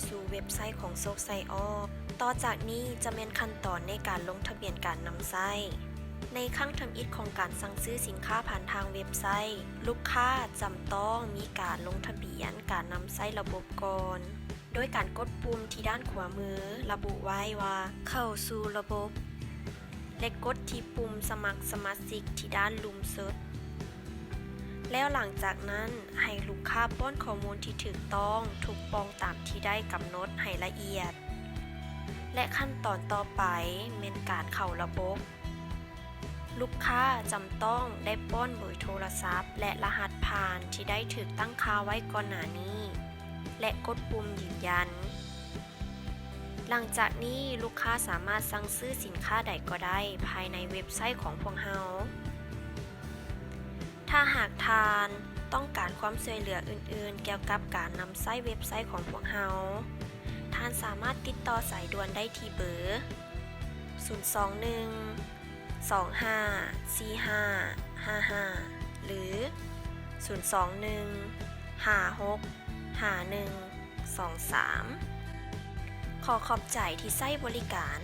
ສູ່ເວັບໄຊຂອງໂຊກໄຊອໍ. ຕໍ່ຈາກນີ້ຈະແມ່ນຂັ້ນຕອນໃນການລົງທະບຽນການນຳໃຊ້. ໃນຄັ້ງທຳອິດຂອງການສັ່ງຊື້ສິນຄ້າຜ່ານທາງເວັບໄຊ, ລູກຄ້າຈຳຕ້ອງມີການລົງທະບຽນການນຳໃຊ້ລະບົບກ່ອນ, ໂດຍການກົດປຸ່ມທີ່ດ້ານຂວາມືລະບຸໄວ້ວ່າ ເຂົ້າສູ່ລະບົບ ແລະ ກົດທີ່ປຸ່ມສະໝັກສະມາຊິກທີ່ດ້ານລຸ່ມສຸດ. ແລ້ວຫຼັງຈາກນັ້ນ, ໃຫ້ລູກຄ້າປ້ອນຂໍ້ມູນທີ່ຖືກຕ້ອງທຸກປ່ອງຕາມທີ່ໄດ້ກຳນົດໃຫ້ລະອຽດ ແລະ ຂັ້ນຕອນຕໍ່ໄປແມ່ນການເຂົ້າລະບົບ. ລູກຄ້າຈຳຕ້ອງໄດ້ປ້ອນເບີໂທລະສັບ ແລະ ລະຫັດຜ່ານທີ່ໄດ້ຖືກຕັ້ງຄ່າໄວ້ກ່ອນໜ້ານີ້ ແລະ ກົດປຸ່ມຢືນຢັນ. ຫຼັງຈາກນີ້, ລູກຄ້າສາມາດສັ່ງຊື້ສິນຄ້າໃດກໍໄດ້ພາຍໃນເວັບໄຊຂອງພວກເຮົາ. ຖ້າຫາກທ່ານຕ້ອງການຄວາມຊ່ວຍເຫຼືອອື່ນໆກ່ຽວກັບການນຳໃຊ້ເວັບໄຊຂອງພວກເຮົາ, ທ່ານສາມາດຕິດຕໍ່ສາຍດ່ວນໄດ້ທີ່ເບີ ສູນສອງໜຶ່ງ ສອງຫ້າສີ່ຫ້າຫ້າຫ້າ ຫຼື ສູນສອງໜຶ່ງ ຫ້າຫົກຫ້າໜຶ່ງສອງສາມ. ຂໍຂອບໃຈທີ່ໃຊ້ບໍລິການ.